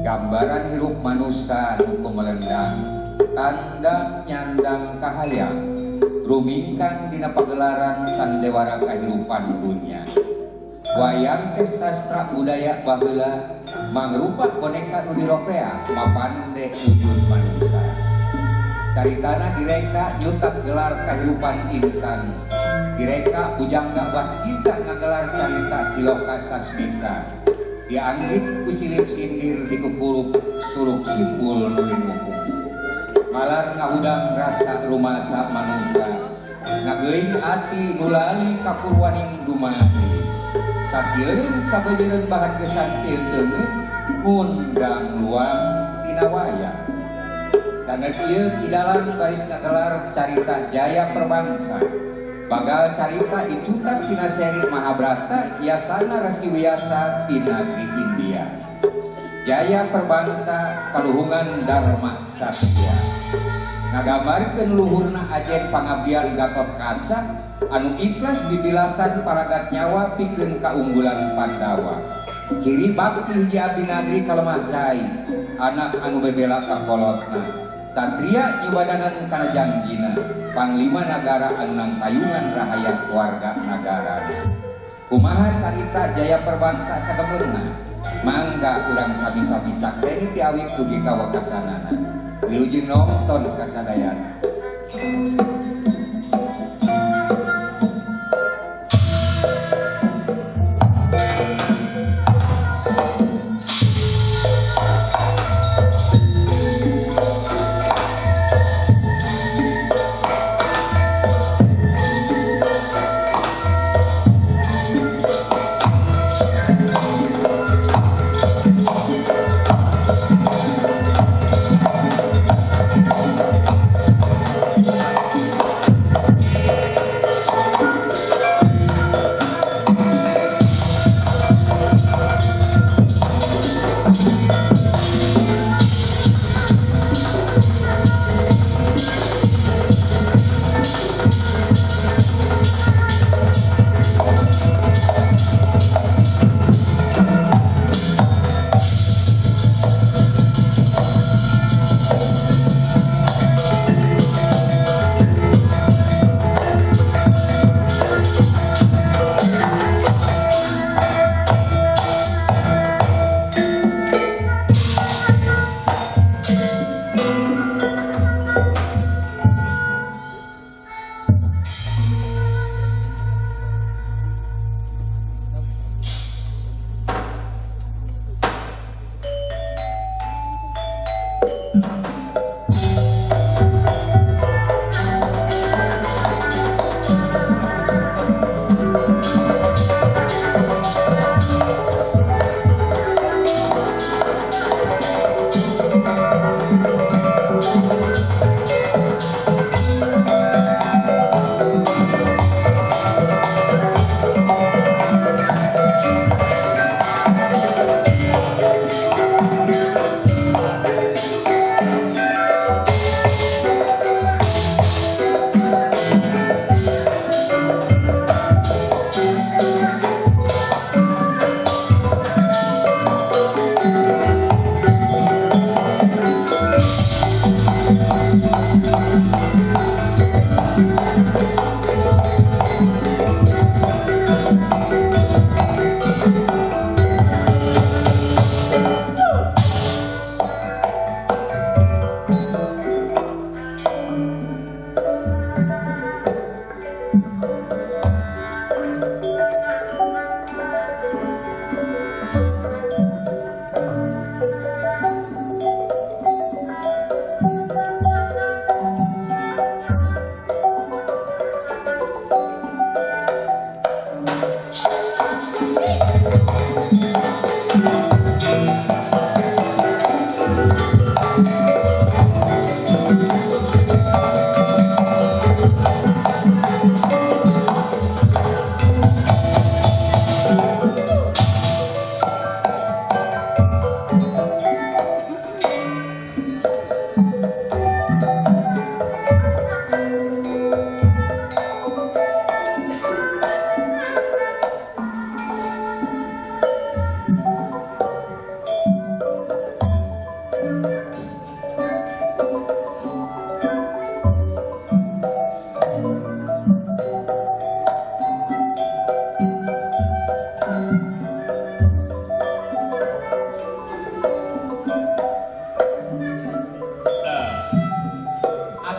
Gambaran hirup manusa nu kumelendang, tandang nyandang kahayang, rumingkang dina pagelaran sandewara kahirupan dunya. Wayang teh sastra budaya baheula mangrupa boneka nu diropea mapande wujud manusa. Caritana direka nyutak gelar kahirupan insan. Direka bujangga waskita ngagelar carita siloka sasmita. Dianggit ku silip sindir dikukurup suluk simpul nu linuhung. Malar ngahudang rasa rumasa manusa. Ngageuing ati nu lali kapurwaning dumadi. Sasieun sabeujereun bahan gesan pieunteungeun ngundang luang tina wayang. Danget ieu kidalang baris ngagelar carita Jaya Perbangsa. Bagal carita dicutat tina seri Mahabharata Yasana Resi Wiyasa tina negeri India. Jaya Perbangsa kaluhungan Dharma Satya. Ngagambarkeun luhurna ajen pangabdian Gatot Kaca anu ikhlas bibilasan paragat nyawa pikeun kaunggulan Pandawa. Ciri bakti hiji abdi nagri kalemah cai, anak anu bebela ka kolotna. Satria nyubadanan kana janjina, panglima nagara anu nangtayungan rahayat warga nagara. Kumaha carita Jaya Perbangsa sagemeurna? Mangga urang sabi-sabi sakseni ti awit dugi ka wekasanana. Wilujeng nonton kasadayana.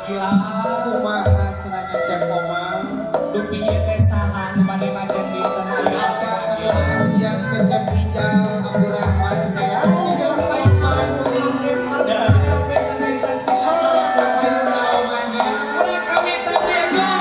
Gila. Kumaha cenah nya Cep Omang? Dupi ieu teh saha nu bade majen dinten ayeuna teh? Apa anu bade ujian teh Cep Ijal Abdurrahman teh? Teh jelema paling Bandung. Sor kapayuna omanya. Kami tadi aja.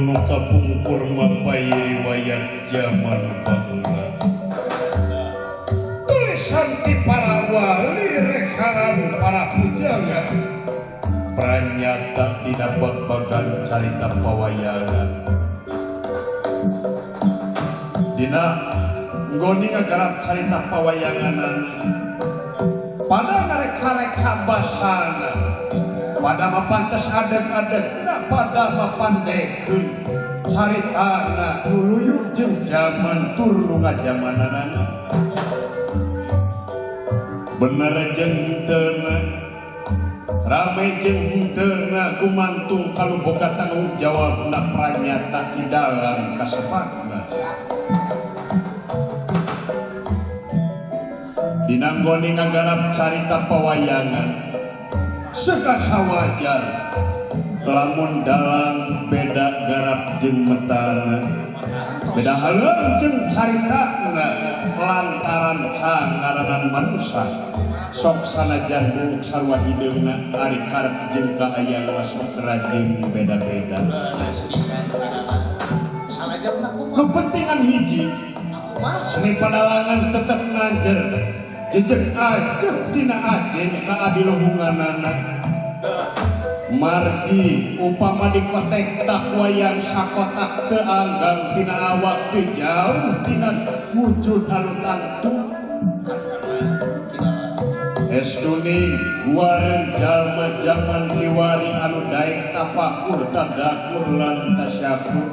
nu kapungkur mapay riwayat jaman baheula. Tulisan ti para wali rekaan para pujangga pranyata dina bag-bagan carita pawayangan. Dina nggoni ngagarap carita pawayanganana pada ngareka-reka basana pada mapantes adeg-adegna pada mapandekeun caritana nu luyu jeung jaman tur nu ngajamananana. Bener jeung teu rame jeung henteu gumantung kalau boga tanggung jawabna pranyata di dalam kasebabna. Dinanggoni ngagarap carita pawayangan sekasa wajar lamun dalang beda garap jeung metana beda haleung jeung caritana lantaran kangaranan manusa sok sanajan buuk sarua hideungna ari karep jeung kaayaan mah sok rajin beda-beda. Nu pentingan hiji seni padalangan tetep nganjer jejeg ajeg dina ajen kaadiluhunganana. Margi upama dikotek tak wayang sakotak teu anggang tina awak teu jauh tina wujud anu tangtu. Estuning guareun jalma jaman kiwari anu daek tafakur tadakur lan tasyakur.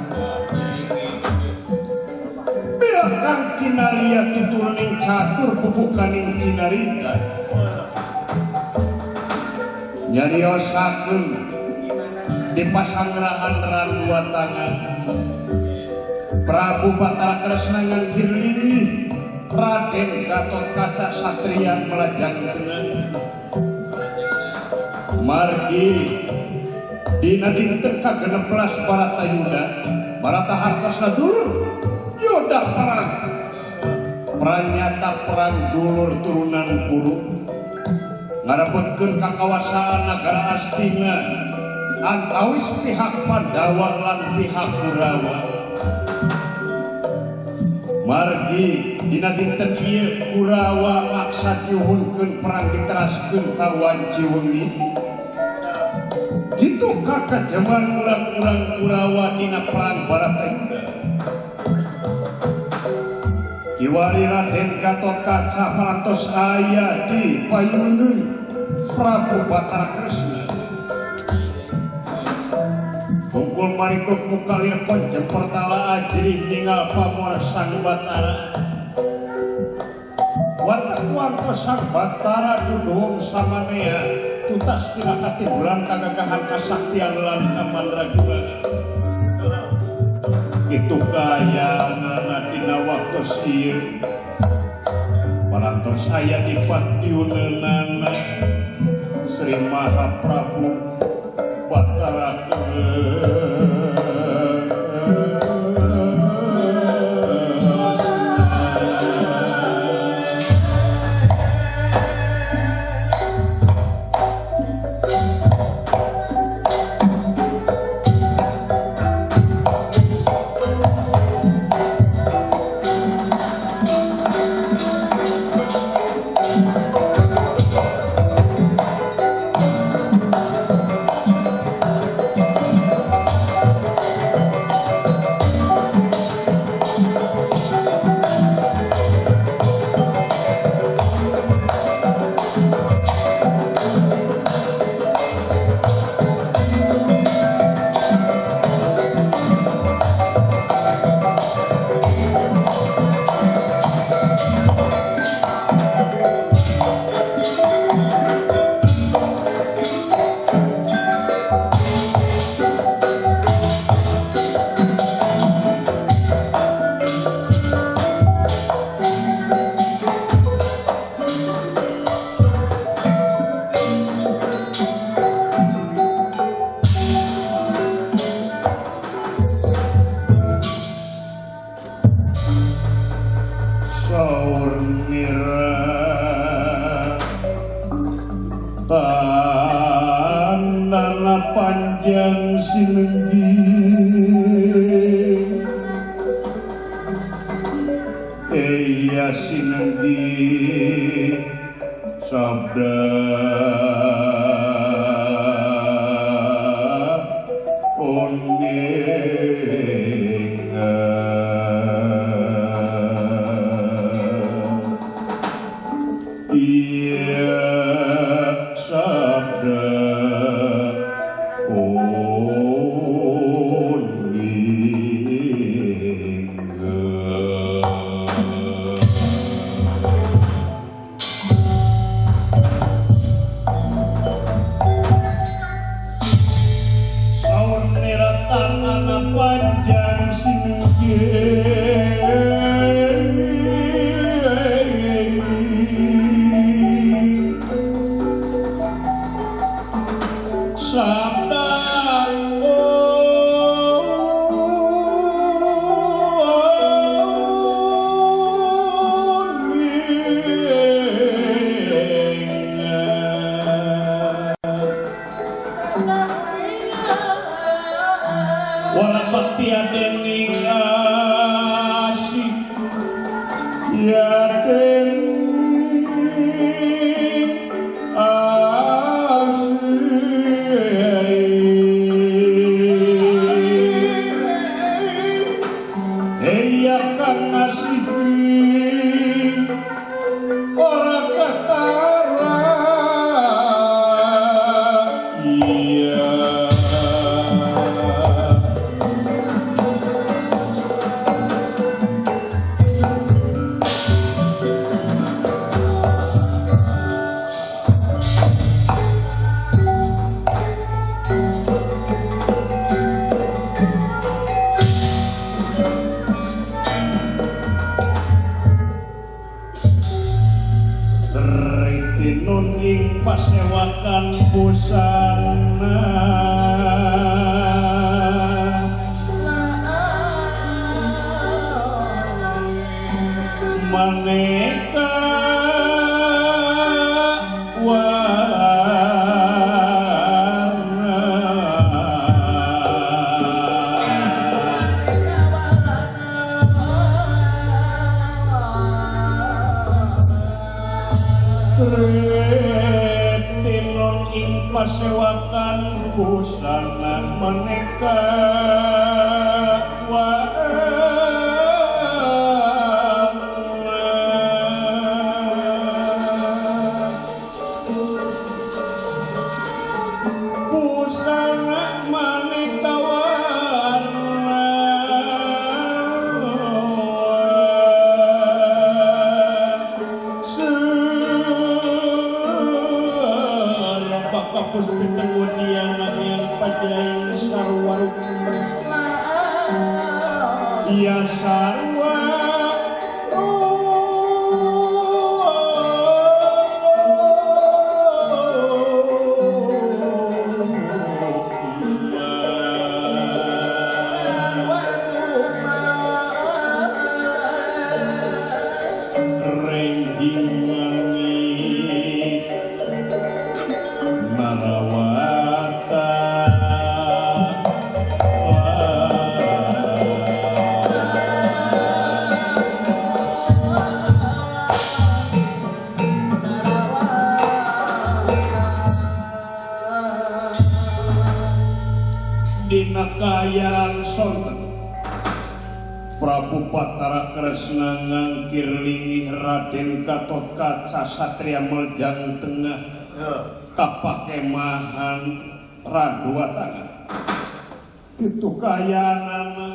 Bila kang kinaria tuturning catur pupukaning cinarita nyariosakeun di pasangrahan ran dua tangan Prabu Batara Kresna ngangkir linggih Raden Gatotkaca Satria melajang tengah. Margi dina dinten ka-16 Baratayuda Barata hartosna dulur Yoda perang pranyata perang dulur turunan Kuru ngarebutkeun kakawasaan nagara Astina antawis pihak Pandawa lan pihak Kurawa. Margi dina dinten ieu Kurawa maksa nyuhunkeun perang diteraskeun ka wanci wengi. Kitu kakajaman urang-urang Kurawa dina perang Baratayuda. Kiwari Raden Gatotkaca parantos aya di payuneun Prabu Batara Kresna. Tungkul marikuk mukalir konjem pertala ajrih ninggal pamor sang Batara. Watak wanto sang Batara duduwung samanea tutas tina katimbulan kagagahan kasaktian lan kamandraguna. Kitu kayanana dina waktos ieu parantos aya di patiuneunana Sri Maha Prabu Batara Krishna. Iya sabda panjang singgih sabda wala dening asih ya dening asih ya kang asih ora ketara iya. Tinun ing pasewakan busana maneka warna Tinun ing pasewakan busana maneka warna busana maneka warna kapus pitengudian yang pajlain sarwa ya sarwa dina kaayaan sonten Prabu Batara Kresna ngangkir lingih Raden Gatotkaca Satria Meljang Tengah kapakemahan Randuwatanga. Kitu kaayaanana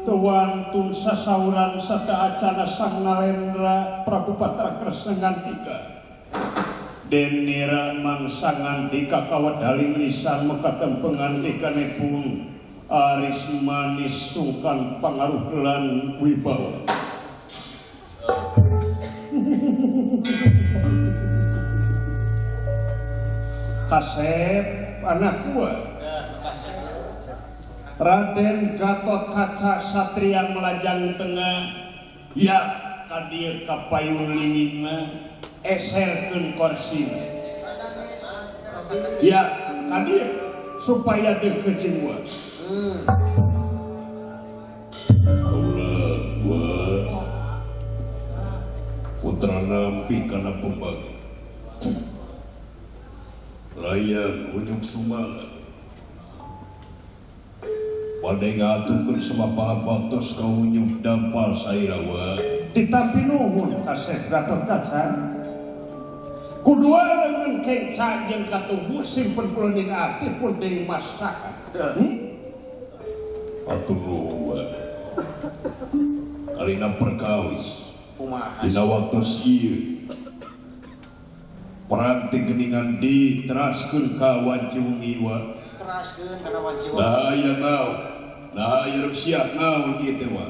teu wantun sasauran sateuacana Sang Nalendra Prabu Batara Kresna ngandika. Denira mangsa ngandika kawedaling lisan mekatempengan ngandikanipun aris manis sungkan pangaruh lan wibawa. Kasep anak gua Raden Gatotkaca Satria Melajang Tengah ya kadir kapayun lingihna eserkeun korsina ya kadir supaya deukeut sing gua. Kaula gua putra nampi kana pembagi layang unyuk sumangat. Bade ngaturkeun samapahat waktos kaunyuk dampal saira wa. Ditampi nuhun kasep Gatotkaca. Kudua leungeun kenca jeung katubuh simpen kula dina ati pun deui mastaka. Atur nuhun. Kalina perkawis. Kumaha? Dina waktos ieu perang teh geuningan diteraskeun ka wanci wengi wa. Teraskeun kana wanci wengi. Nah aya naon? Nah aya Rusia naon kieu teh wa.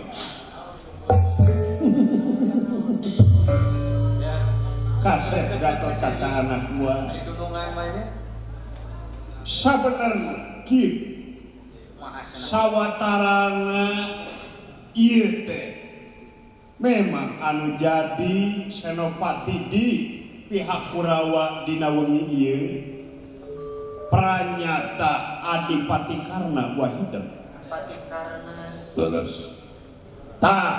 Ya. Kasep Gatotkaca anak gua. Ari dudungan mah nya. Sabenerna kieu Kumaha cenah? Sawatarana ieu teh memang anu jadi senopati di pihak Kurawa dina wengi ieu pranyata Adipati Karna Wahidem. Adipati Karna. Leres. Tah,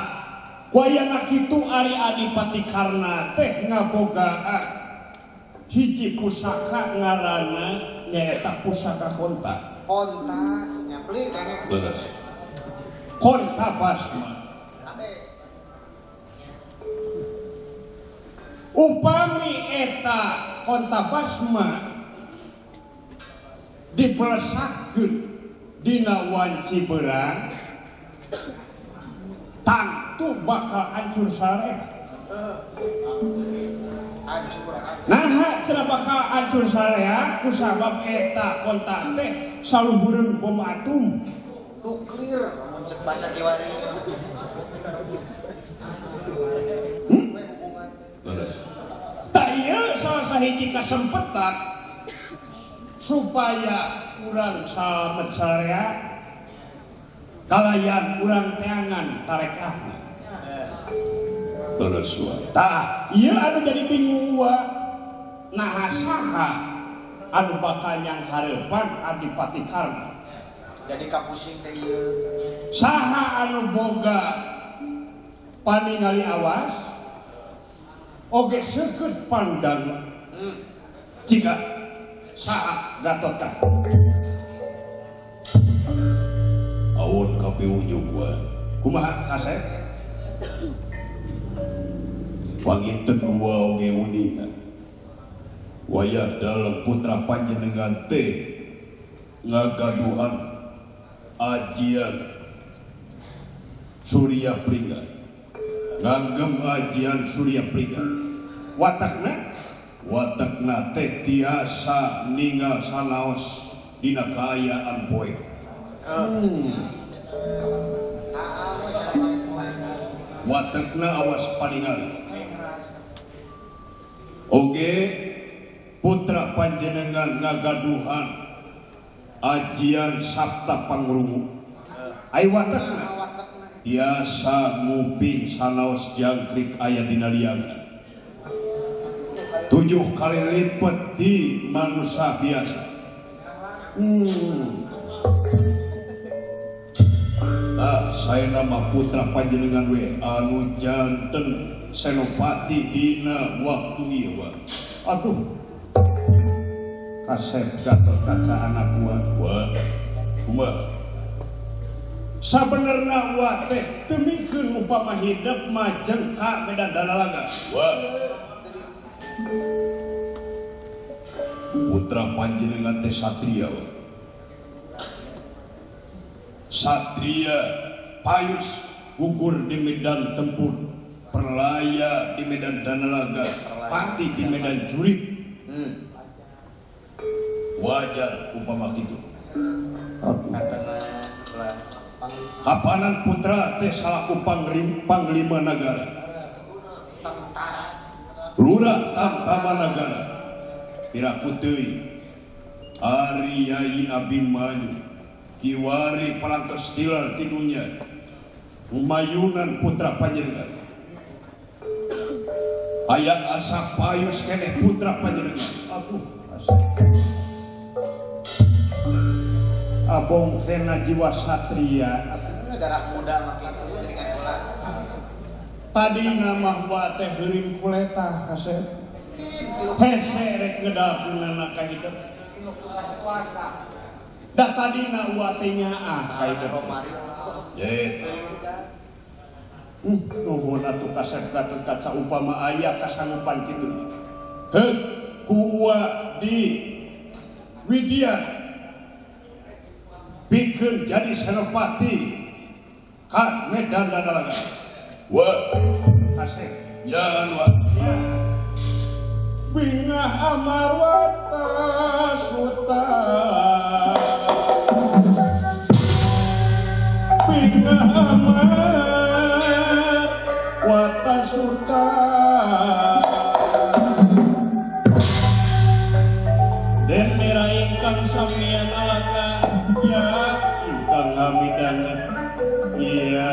wayana kitu ari Adipati Karna teh ngabogaan hiji pusaka ngaranna nyaeta pusaka konta. Konta nyapli dengek. Leres. Konta Basma. Ade. Upami eta konta Basma dipelesakeun dina wanci beurang tangtu bakal hancur sarea. Hancur. Naha cenah bakal hancur sarea kusabab eta konta teh saluhureun bom atom nuklir lamun cek basa kiwari. Leres. Tah ieu salah sahiji kasempetan supaya urang salamet sarea kalayan urang teangan tarekahna. Leres wa. Tah ieu anu jadi bingung wa. Naha saha anu bakal nyang hareupan Adipati Karna. Jadi kapusing teh ieu. Saha anu boga paningali awas oge seukeut pandang. Jika saha Gatotkaca. Awon kapiwunyuk wa. Kumaha kasep? Panginten wa oge uninga. Wayah dalem putra panjenengan teh ngagaduhan ajian Surya Pringga. Nganggem ajian Surya Pringga. Watakna? Watakna teh tiasa ningal sanaos dina kaayaan poe. Watakna awas paningali. Oge putra panjenengan ngagaduhan ajian Sabta Pangrungu. Ai watakna tiasa nguping sanaos jangkrik aya dina liangan. 7 kali lipat di manusia biasa. Tah saya nama putra panjenengan we anu janten senopati dina waktu ieu wa. Aduh. Kasep Gatotkaca anak gua. Wa. Kumaha? Sabenerna wa teh teu mikeun upama hidep majeng ka medan danalaga. Wa. Putra panjenengan teh satria wa. Satria payus gugur di medan tempur, perlaya di medan danalaga, pati di medan jurit. Wajar upama kitu. Kapanan putra teh salaku panglima nagara, lurah tamtama nagara, piraku teuing Ari Yai Abimanyu kiwari parantos tilar ti dunya humayunan putra panjenengan. Aya asa payus keneh putra panjenengan. Aduh, asa. Abong kena jiwa satria. Darah muda mah kitu geuningan kula. Tadi nama wa teh heureum kuletah kasep. Hese rek ngedalkeunana ka hidup. Da tadina uwa teh nyaah ka hidup. Ye. Nuhun atuh kasep Gatot Kaca upama aya kasanggupan kitu. Heuk ku uwa di Widya pikeun jadi senopati ka Medan Danalaga. Wa kasep. Jangan wa. Bingah amarwata suta. Bingah amarwata suta. Den nira ingkang samian alaka ya ingkang hamidanget ya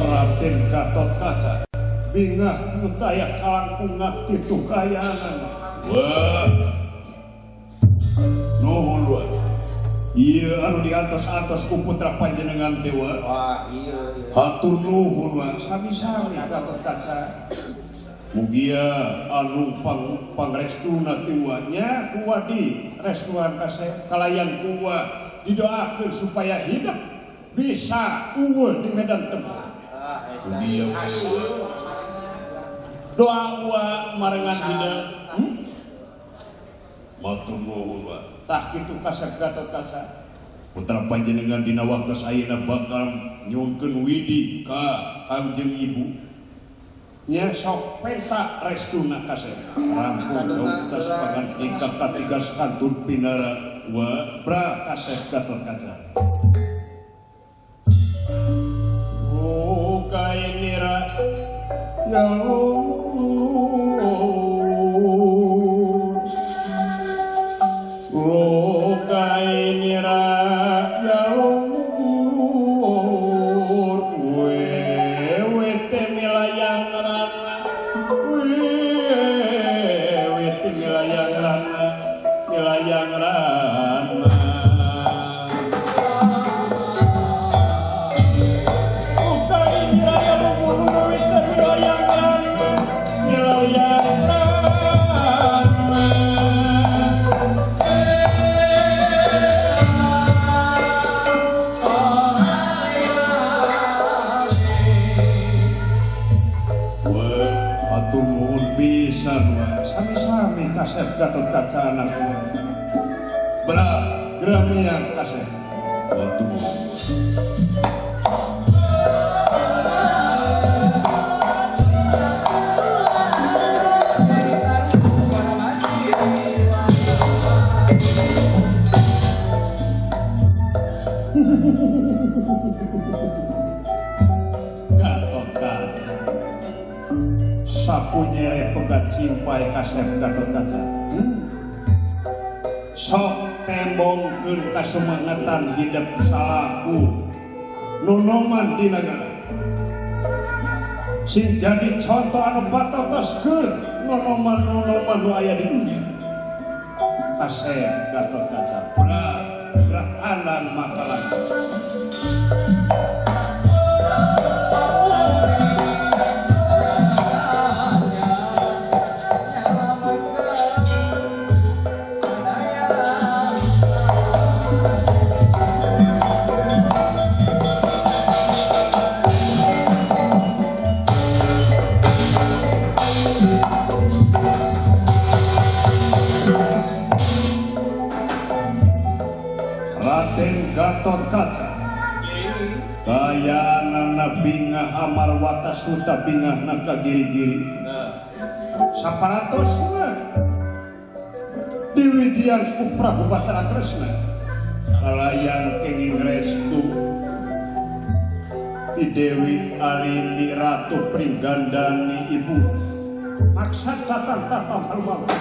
Raden Gatot Kaca bingah nu taya kalangkungna tituh kayanan. Wah, nuhun wa. Iya anu diantos-antos ku putra panjenengan teh wa. Wah, iya iya. Hatur nuhun wa, sami-sami Gatot Kaca. Mugia anu pangrestuna ti wa nya ku wa di restuan kasep kalayan ku wa didoakeun supaya hidup bisa unggul di medan tempur. Mugia doa wa marengan hidup. Matur nuhun wa. Tah kitu kasep Gatot Kaca. Putra panjenengan dina waktos ayeuna bakal nyuhunkeun widi ka Kangjeng Ibu. Nya sok penta restuna kasep. Rampung dauktas pangan ingkang katigas kantun pinara wa bra kasep Gatot Kaca. Oh kainira ya sami-sami kasep Gatot Kaca anak bra gramiang kasep. Waduh. Gatot Kaca sapu nyere pegat simpai kasep Gatot Kaca. Sok tembongkeun kasemangetan hidup salaku nonoman di nagara sing jadi contoh anu patotoskeun nonoman-nonoman nu aya di dunya. Kasep Gatot Kaca bra gerak kanan makalan. Raden Gatot Kaca kayaanana bingah amarwata suta bingahna ka giri-giri saparatosna diwidian ku Prabu Batara Kresna kalayan kenging restu ti Dewi Arini Ratu Pringgandani ibu maksad tatang-tatang halumawi.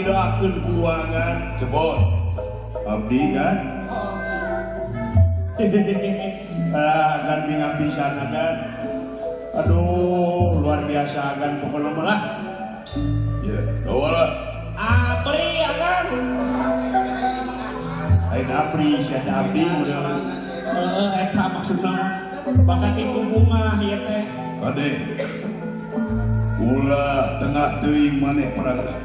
didoakeun ku agan. Cepot. Abdi kan. Alah agan bingah pisan agan. Aduh, luar biasa agan pokoknya malah. Ya, doa lah. Abri agan. Lain abri, sia teh abdi mudah. Heeh, eta maksudna. Bakat iku bunga ieu teh. Kade. Ulah tengah teuing maneh perangna.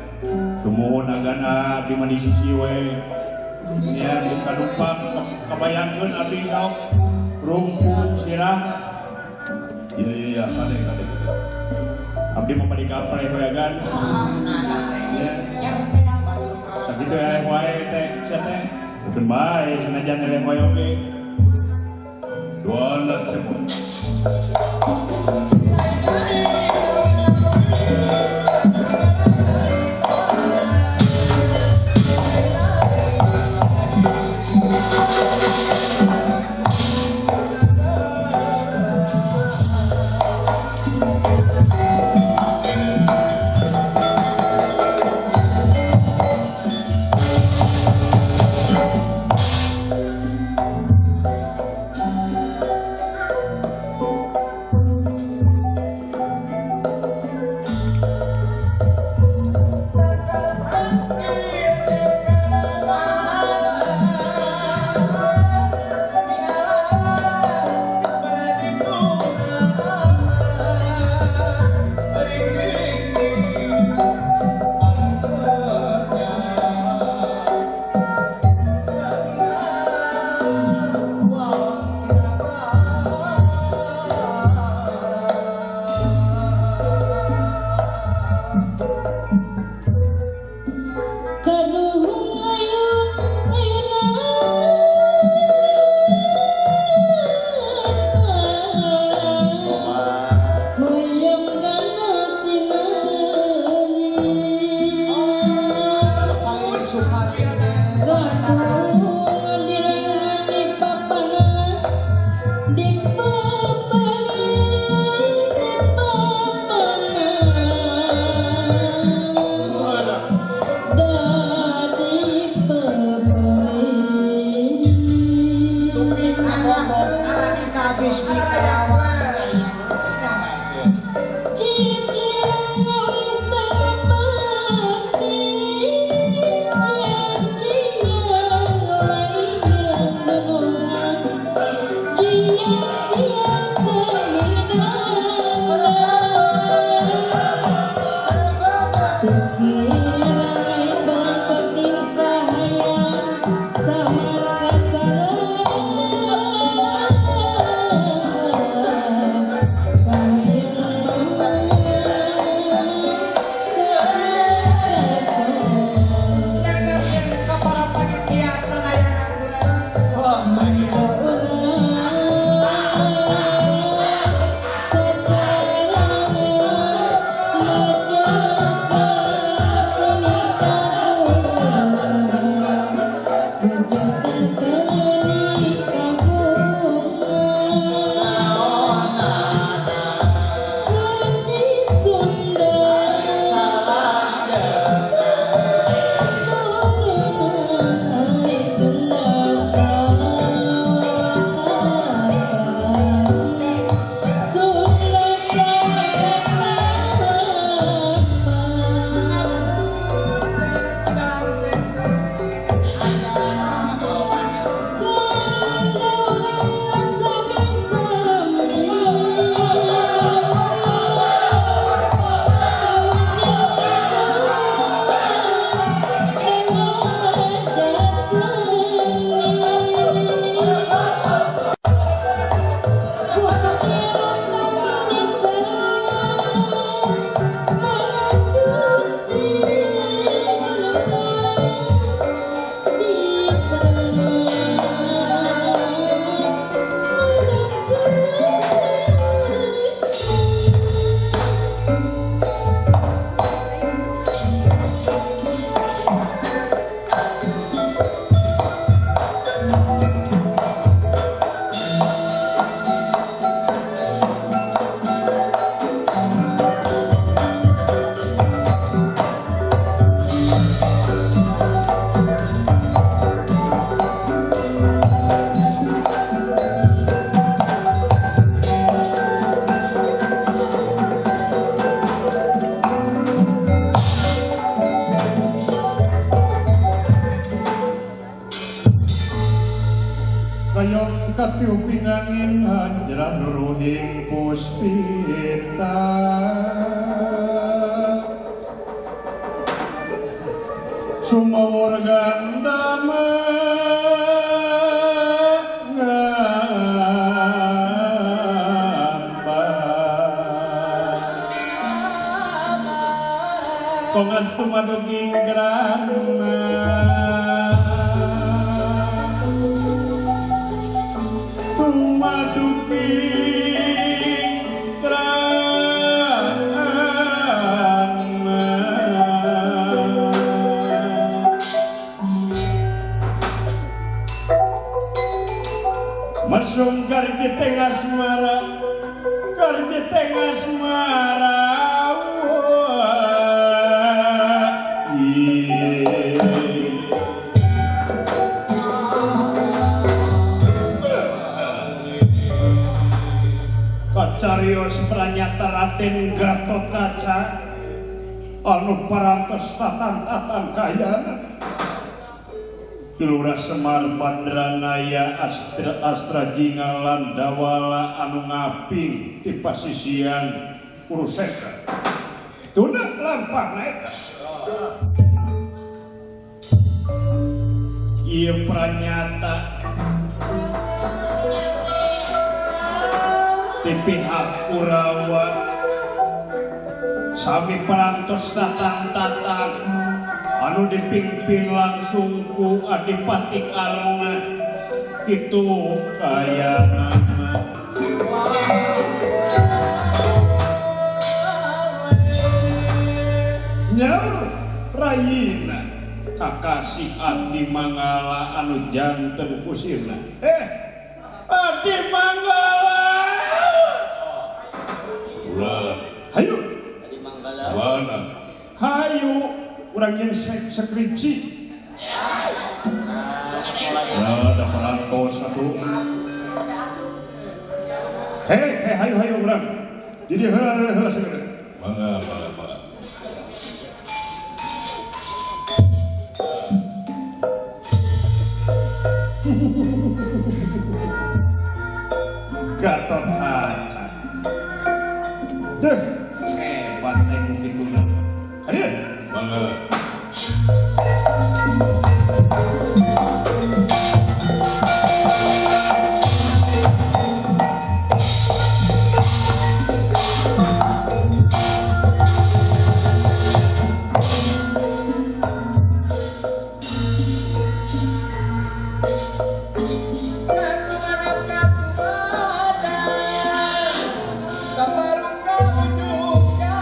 Sumuhun agan abdi mah di sisi we. Nya bisa kadumpak kabayangkeun abdi sok rungkung sirah. Ya ya ya, kade kade. Abdi mah bade gaple we agan. Sakitu eleh wae teh sia teh. Keun bae sanajan eleh wae oge. Doana cepot. Katiuping angin hajrah nuruhing puspita Sumawor gandama ngambang Kongas tumaduking grana Tumaduking grana Mesum garjiteng asmara garjiteng asmara Kacarios pranyata Raden Gatotkaca anu parantos tatan-tatan kayana Lurah Semar Badranaya Astra Astra Jinga lan Dawala anu ngaping di pasisian Kuruseka. Tuna lampahna eta. Ieu pranyata di pihak Kurawa sami parantos tatang-tatang anu dipimpin langsung ku Adipati Karna kitu kayana nyer rayina kakasih Adi Manggala anu janten kusirna Adi Manggala ulah hayu Adi Manggala mana hayu urang yang skripsi ada perantos satu hei hayu hayu urang jadi heula heula segera mangga mangga mangga Gatotkaca deh hebat teh kitu hadir mangga Kabarung ka ujung kaya.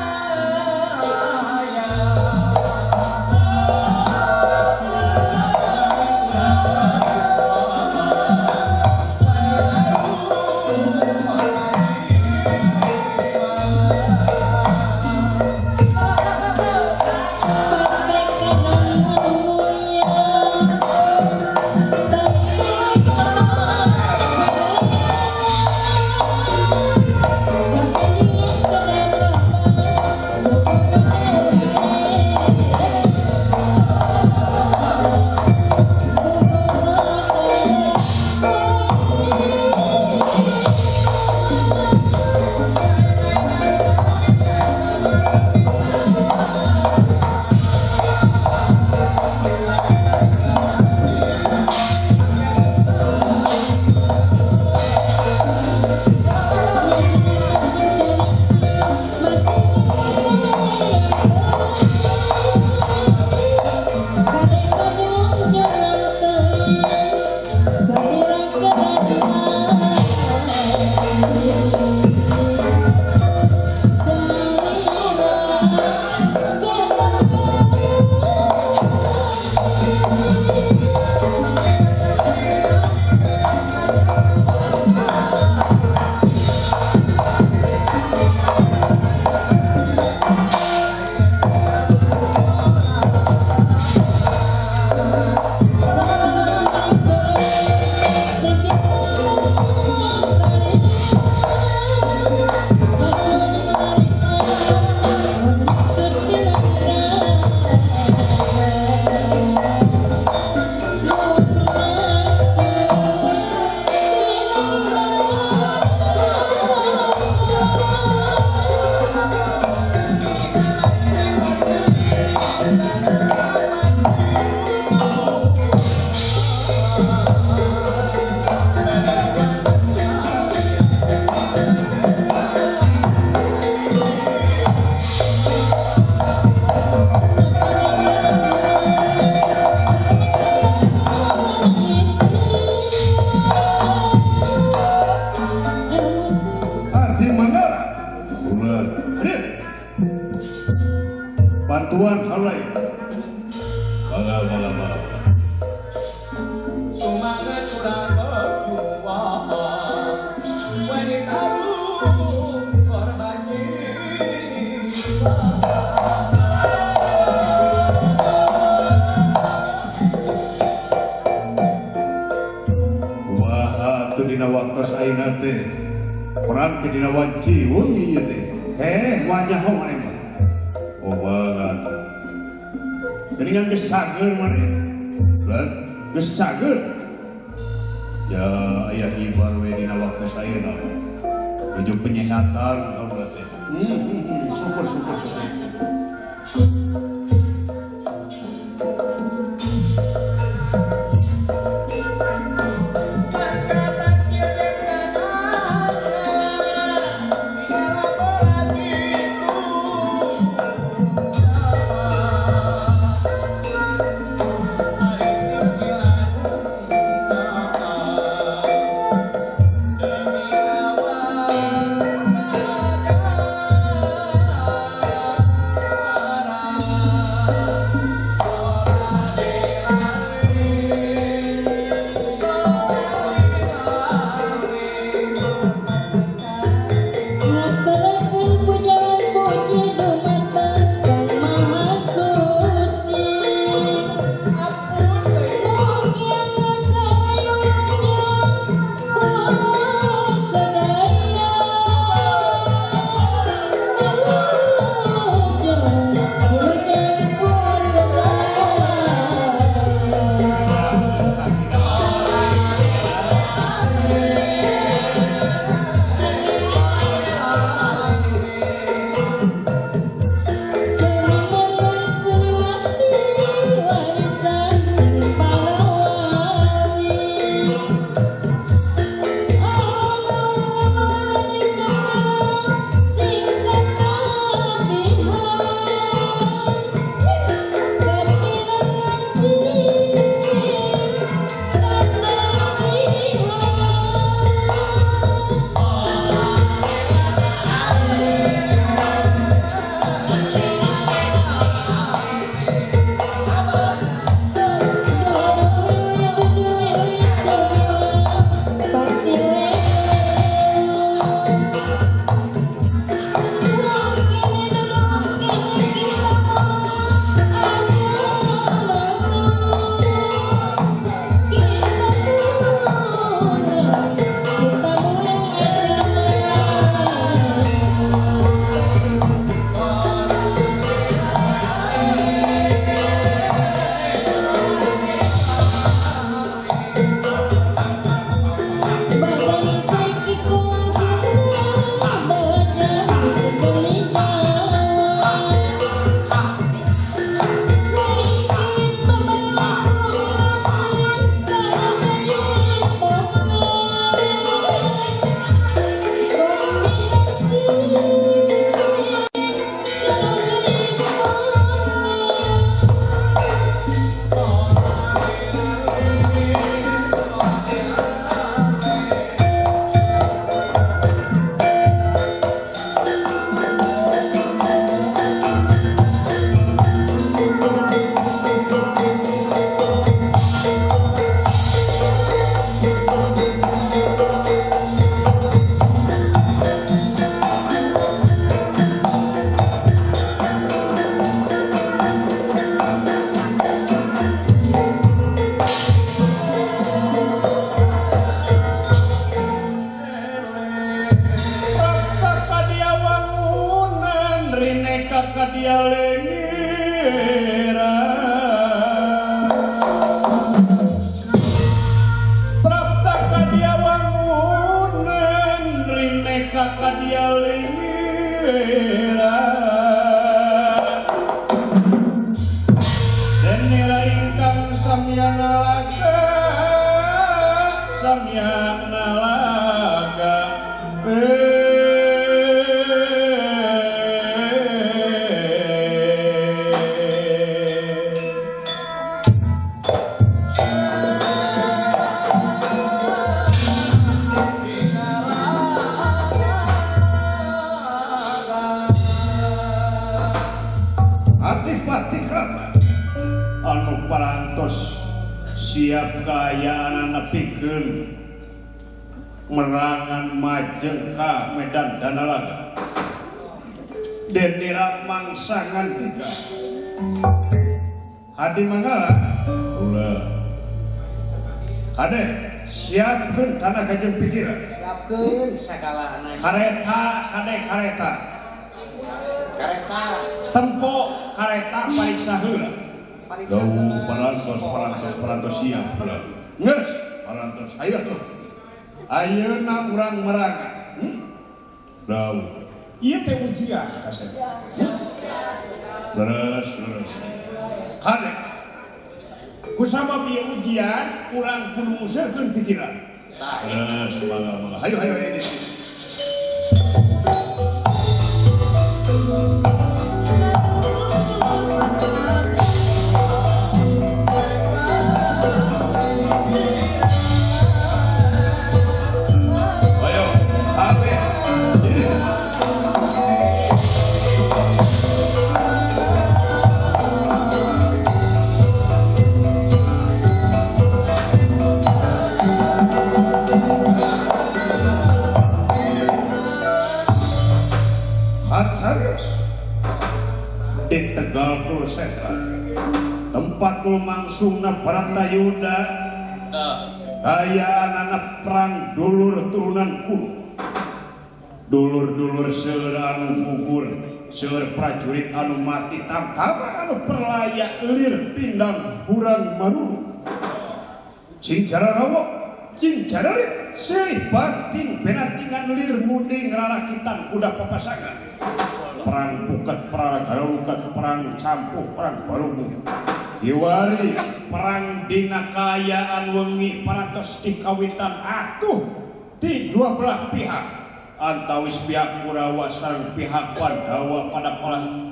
Bantuan kaula ya. Bangga bangga bangga. Semangat kurang berjuang, wanita korban jiwa. Wah, atuh dina waktos ayeuna teh. Perang teh dina wanci wengi ieu teh. Heh, moal nyaho maneh mah. Oh, bangga atuh. Geuningan geus cager maneh. Lan, geus cager. Ya, aya hibar we dina waktos ayeuna. Nuju penyehatan kaula teh. Syukur syukur syukur. kaayaan nepikeun merangan majeng ka medan Danalaga. Denira mangsa ngandika. Hadi Manggala ulah. Kade siapkeun tanaga jeung pikiran. Siapkeun sagalana. Kareta kade kareta. Kareta. Tempo kareta pariksa heula. Pariksa heula. Parantos parantos parantos siap. Geus parantos ayo tuh. Ayeuna urang merangan. Dawuh. Ieu teh ujian kasep. Leres leres. Kade. Kusabab ieu ujian urang kudu nguseurkeun pikiran. Leres mangga mangga. Hayu hayu hayu. Ayo, abe. Ini. Serius di Tegal Kurusetra tempat lumangsungna Baratayuda kayaan anak perang dulur turunan kuno dulur-dulur seueur anu gugur seueur prajurit anu mati tamtama anu perlaya lir pindang hurang marulu cing jararawo cing jararit silih banting benatingan lir munding rarakitan kuda papasangan perang puket perang garukat perang campuh perang barumu diwari perang dina kaayaan wengi parantos dikawitan atuh di dua belah pihak antawis pihak Kurawa sareng pihak Pandawa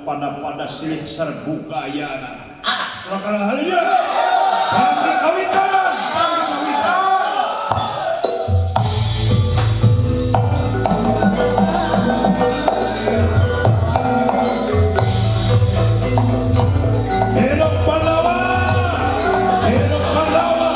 pada silih serbu kaayaan ah halinya perang dikawitan perang dikawitan. Hidup Pandawa! Hidup Pandawa!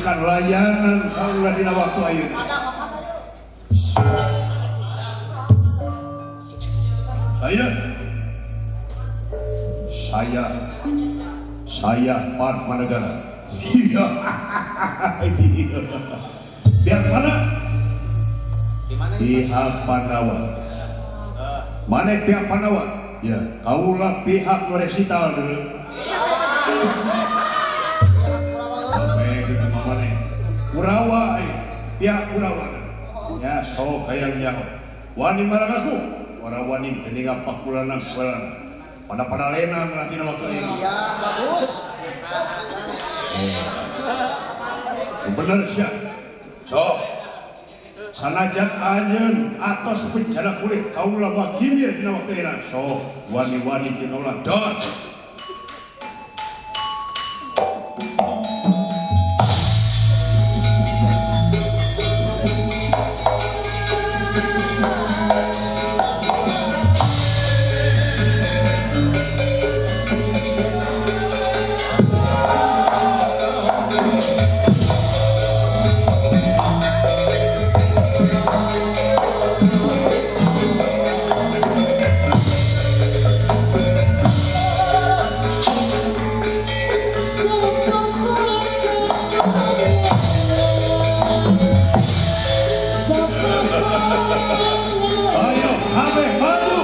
Layanan kaula dina waktu ayeuna. Saya Padmanegara. Pihak mana? Pihak Pandawa. Mana pihak Pandawa? Ya, kaula pihak resital dulu. Kurawa, pihak Kurawa. Ya, sok hayang nyaho. Wani marang aku, ora wani dening pakulana kulana. Pada-pada lenang lah dina waktu ini. Iya, bagus. Bener sia. Sok. Sanajan anjeun atos bejana kulit kaula mah gimir dina waktu ini. Sok, wani-wani jeung kaula dot. Ayo, kabeh maju.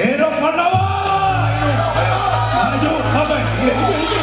Hidup Pandawa! Maju kabeh. Ya, ya, ya.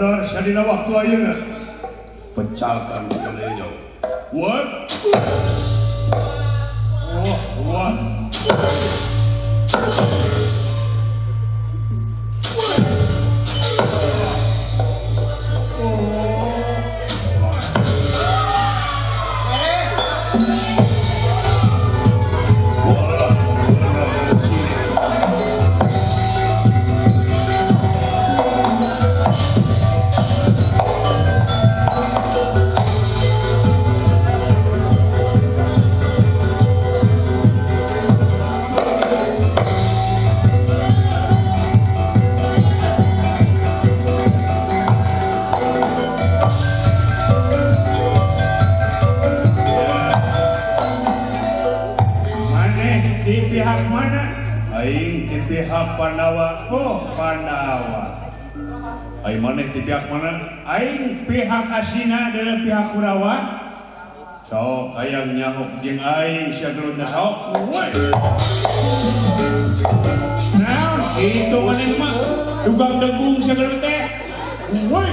Sadar sadina waktu ayeuna. Pecahkan segalanya. What? Wah, wah. Pandawa, oh Pandawa. Aing maneh ti pihak mana? Aing pihak Asina dari pihak Kurawa. Sok hayang nyahok jeung aing sia gelutna sok. Woi. Naon kitu maneh mah? Dugang degung sia gelut teh. Woi.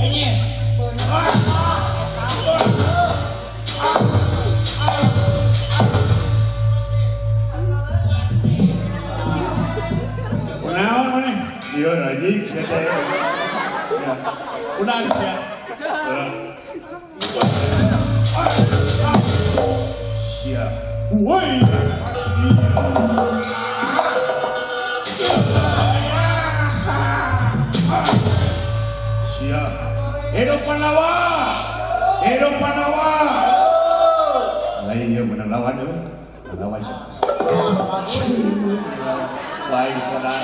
Aing. Iya anjing sia teh. Udah sia. Sia. Woi. Sia. Hidup Pandawa. Hidup Pandawa. Lain ieu menang lawan euy. Lawan sia. Lain pada.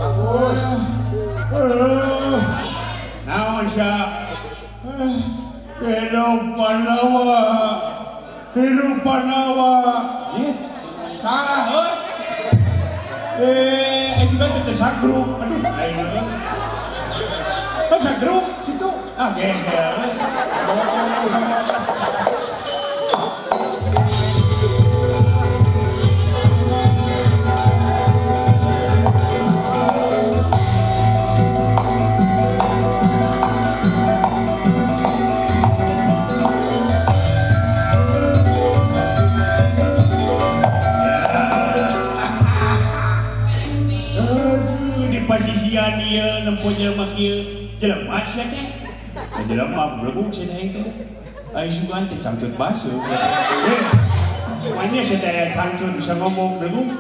Bagus. Naon sia? Hidup Pandawa. Hidup Pandawa. Ih, salah heuh. Sudah teu sagrup. Aduh, aing mah. Sagrup kitu. Ah, gehel. Pasisian ieu nempo jelema kieu jelema sia teh jelema belebung sia teh teh aing sugan teh cangcut basuh manya sia teh cangcut bisa ngomong belebung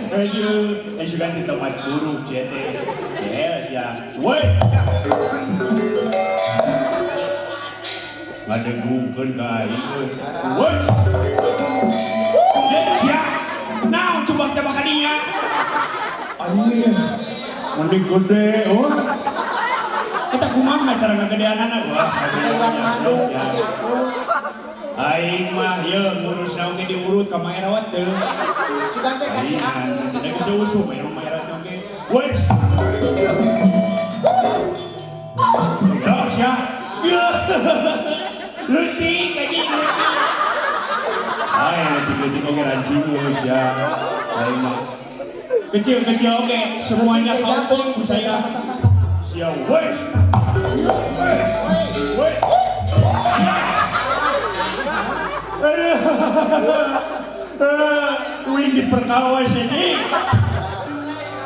aduh aing sugan teh tomat buruk sia teh ya sia woi ngadegungkeun ka aing woi sia naon coba-coba ka dinya anjing, mending gede, oh. Kita kumaha cara ngagedeanana wah. Urang madu kasih aku. Aing mah ieu ngurus naon ge diurut ka Mak Erot teu. Sugan teh kasih aku. Da geus usum aya Mak Erot oge. Wes. Ya sia. Leutik anjing leutik. Aing leutik-leutik oge rancing sia. Aing mah kecil-kecil oke, semuanya kampung saya. Siap, wes, wes, wes. Wing diperkawas ini.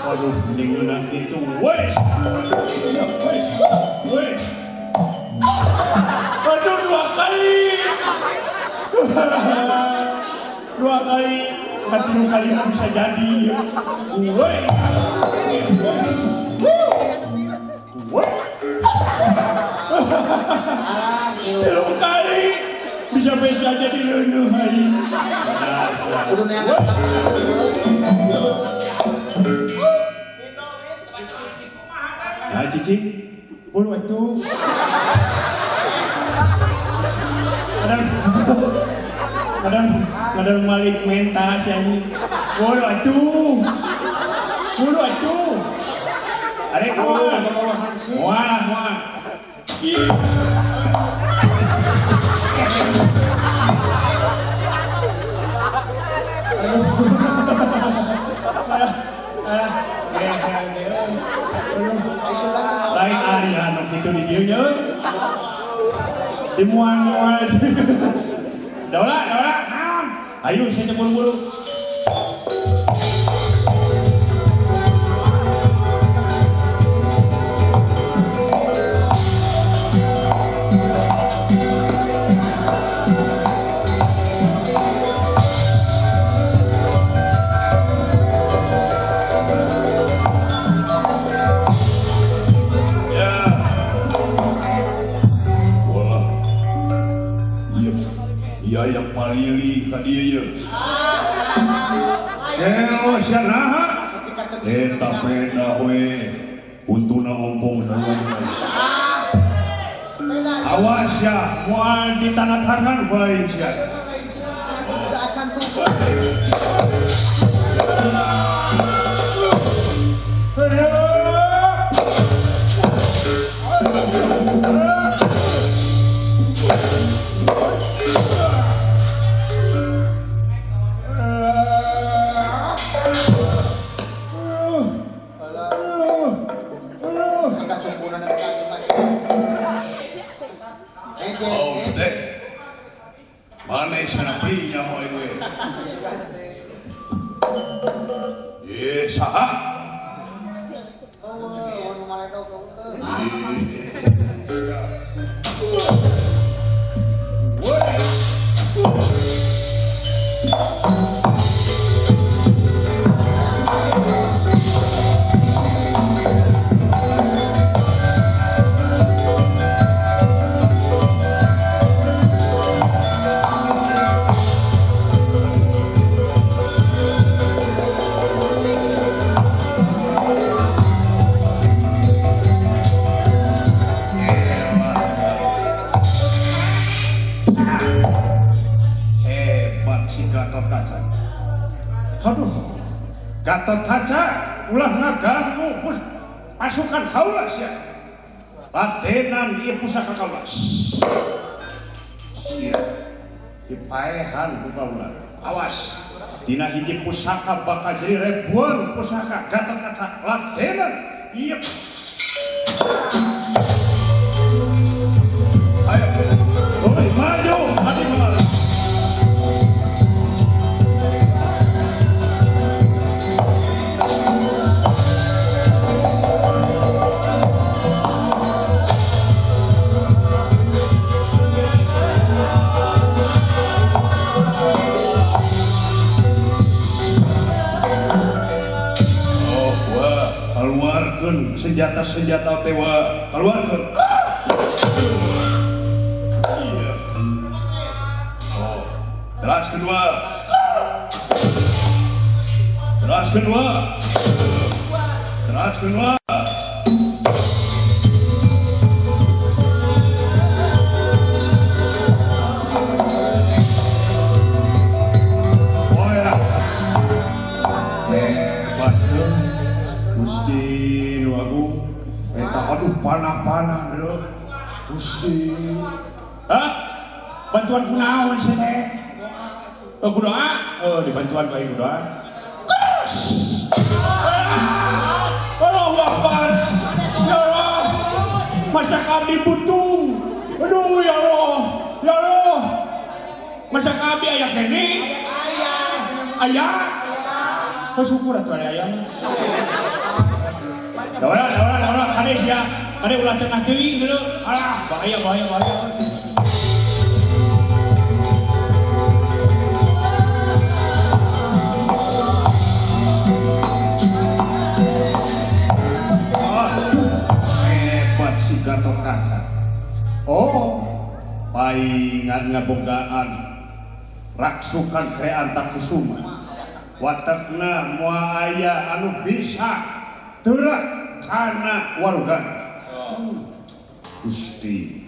Waduh, mending ngeunah itu, wes, wes, wes. Aduh, dua kali, dua kali. Katilu kali mah bisa jadi. Woi. Woi. Tilu kali bisa bisa jadi leuneung hari. Kudu neangan. Nah, Cici, buru atuh. Kadang malik menta si anjing. Buru atuh. Buru atuh. Arek moal. Moal, moal. Aduh. Alah, lain aya nu kitu di dieu nya. Dimual-mual. Daula, daula, naon? Ayo saya buru-buru. Yang palili ka dieu ye. Kelo sia naha? Eta peda we. Untuna ompong sarua. Awas ya, moal ditandatangan bae sia. Teu acan tuh. Gatot Kaca ulah ngaganggu pasukan kaula sia. Ladenan ieu pusaka kaula. Sia. Dipaehan ku kaula. Awas. Dina hiji pusaka bakal jadi ribuan pusaka Gatot Kaca ladenan ieu. Ayo. Oi, maju, maju. Senjata-senjata tewa keluarkan. Iya. Oh, teras kedua. Teras kedua. Teras kedua. Oh ya. Hebat. Gusti Agung, eta aduh panah-panah lho. Gusti. Hah? Bantuan kunaon sih teh? Oh, ku doa? Oh, dibantuan ku aing doa. Allahu Akbar. Ya Allah. Masa abdi butung. Aduh ya Allah. Ya Allah. Masa abdi aya keneh? Aya. Aya. Oh, syukur atuh aya aya. Daulah, daulah, daulah, kade sia, kade ulah tengah teuing geuleuh. Alah, bahaya, bahaya, bahaya. Aduh, hebat si Gatot Kaca. Oh, paingan ngabogaan raksukan Kreanta Kusuma. Watekna moal aya anu bisa teurak kana warugan. Gusti.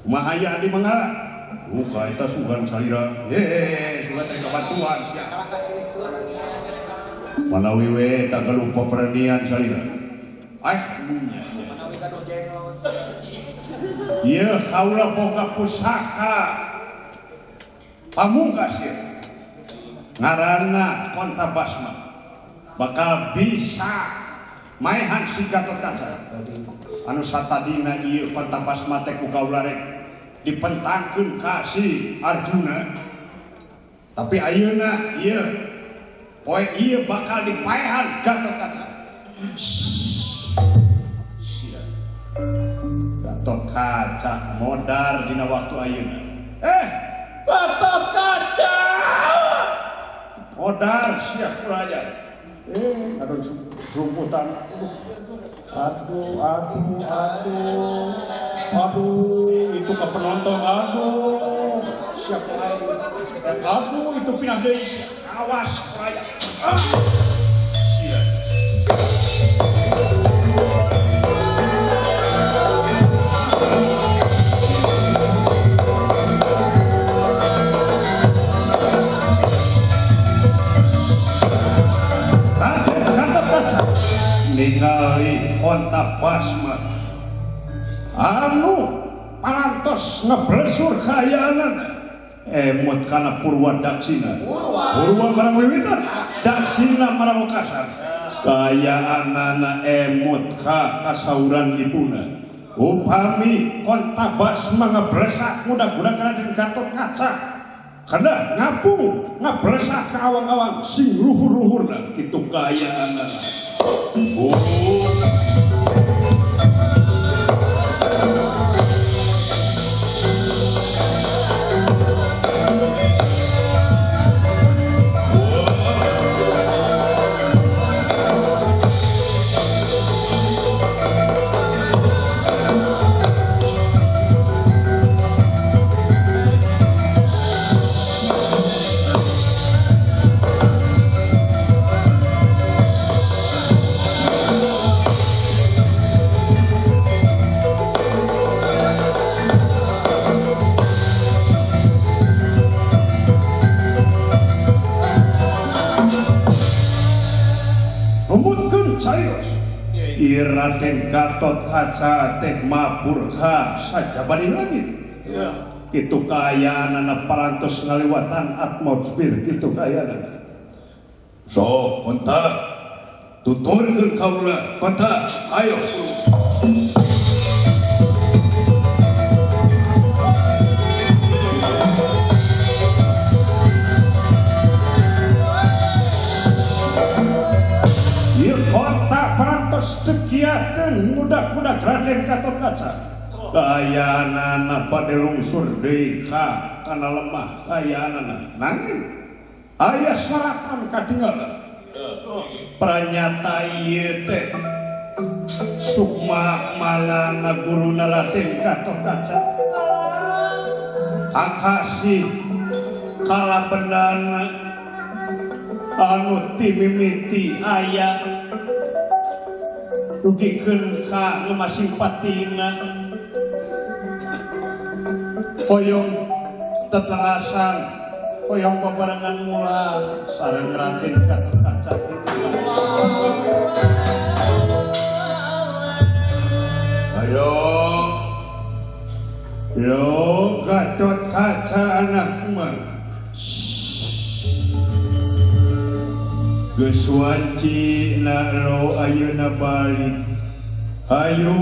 Kumaha aya di mangala? Muka eta sugan salira. Sugan teh kabantuan sia. Manawi we eta gaduh paperenian salira. Ah, nya. Manawi gaduh jenglot. Ieu kaula boga pusaka. Pamungkas ieu. Ngaranna Kontabasma. Bakal bisa maehan si Gatotkaca. Anu satadina ieu Kontabasma teh ku kaula rek dipentangkeun ka si Arjuna. Tapi ayeuna ieu poe ieu bakal dipaehan Gatotkaca. Sia. Gatotkaca modar dina waktu ayeuna. Gatotkaca. Modar sia kurang ajar. Aduh serumputan. Aduh, aduh, aduh. Aduh, itu ke penonton. Aduh, siapa lagi? Aduh, itu pindah deui. Awas, kurang ajar. Sia. Ningali Kontabasma anu parantos ngeblesur kayaanana emut kana Purwa Daksina. Purwa marang wiwitan, Daksina marang wekasan. Kayaanana emut ka kasauran ibuna. Upami Kontabasma ngeblesak mudah-mudahan Raden Gatotkaca kana ngapung ngeblesak ka awang-awang sing luhur-luhurna kitu kayaanana. Oh. Raden Gatotkaca teh mabur ka sajabani langit. Kitu kaayaanana parantos ngaliwatan atmosfer kitu kaayaanana. Sok konta tuturkeun kaula konta ayo. Tekiateun mudah-mudah Raden Gatotkaca. Kayaanana bade lungsur deui ka kana lemah kayaanana. Nanging aya syaratan katinggalan. Pranyata ieu teh sukma malana guruna Raden Gatotkaca. Kakasih kalabenana anu ti mimiti aya dugikeun ka ngemasing patina hoyong teterasan hoyong babarengan mulang sareng Raden Gatotkaca kitu. Ayo yo Gatotkaca anak mah geus wanci na lo ayeuna balik. Hayu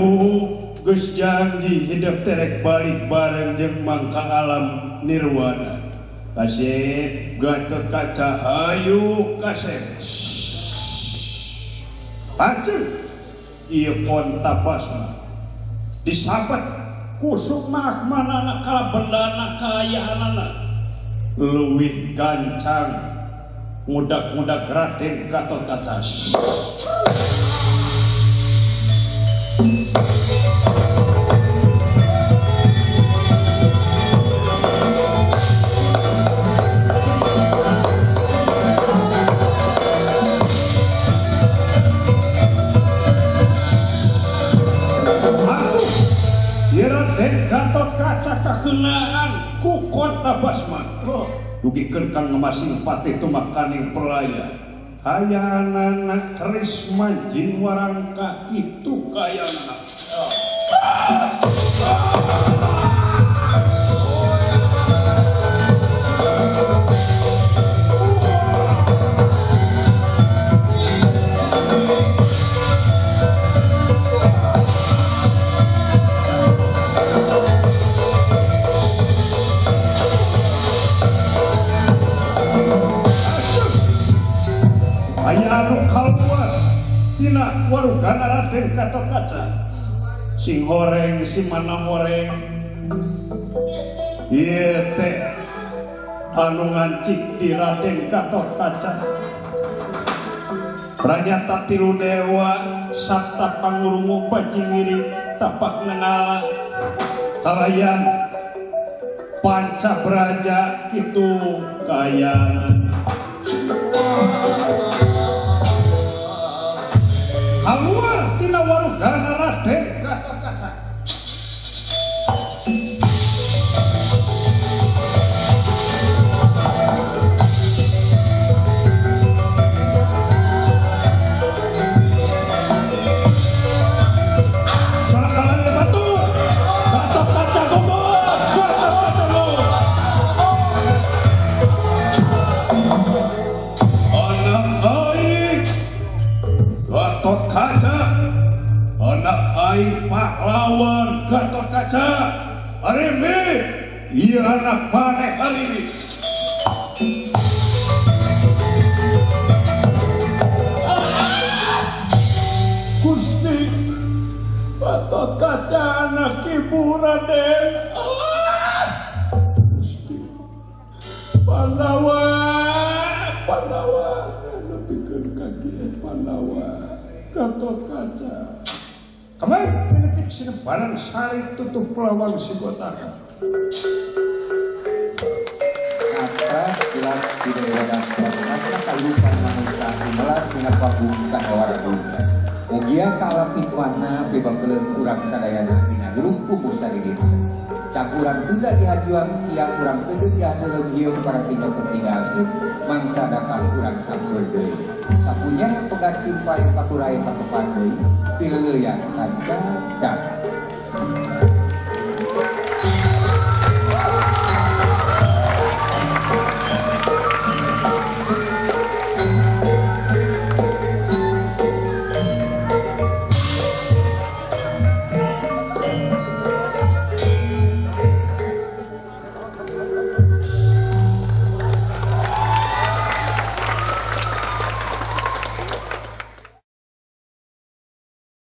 geus janji hidup terek balik bareng jeung mangka alam nirwana. Kasep Gatotkaca hayu kasep. Pancen ieu Kontabasma disabet ku sukma manana kalabendana kaayaanana leuwih gancang mudak-mudak Raden Gatotkaca. Atuh, ieu Raden Gatotkaca kakeunaan ku Kontabasma. Dugikeun kang ngemasing pati tumakaning pelaya. Kayaanana keris manjing warangka kitu kayaanana. Kaluar tina warugana Raden Gatotkaca. Sing horeng si mana horeng. Ieu teh anu ngancik di Raden Gatotkaca. Pranyata tilu dewa sabta pangurungu bajingiri tapak ngenala kalayan panca braja kitu kayangan. Kaluar tina warugana Raden Gatotkaca. Pahlawan Gatotkaca Arimbi, iya anak maneh Arimbi. Gusti Gatotkaca anak ibu Raden. Gusti Pandawa, Pandawa nepikeun ka kieu Pandawa Gatotkaca. Kemarin penetik sinebaran sari tutup lawang si kota. Kata jelas tidak wadah asna kalukan manusia melat dina panggung sanawara dunya. Mugia ka alam hikmahna pibangkeuleun urang sadayana dina hirup kubu sadidina. Cak urang tunda dihajuang siang urang teudeung dihaneuleum hiung para tinjau ketinggalkeun mangsa datang urang sampeur deui. Sapunya pegat simpai paturai patepan deui pileuleyan kaca cak.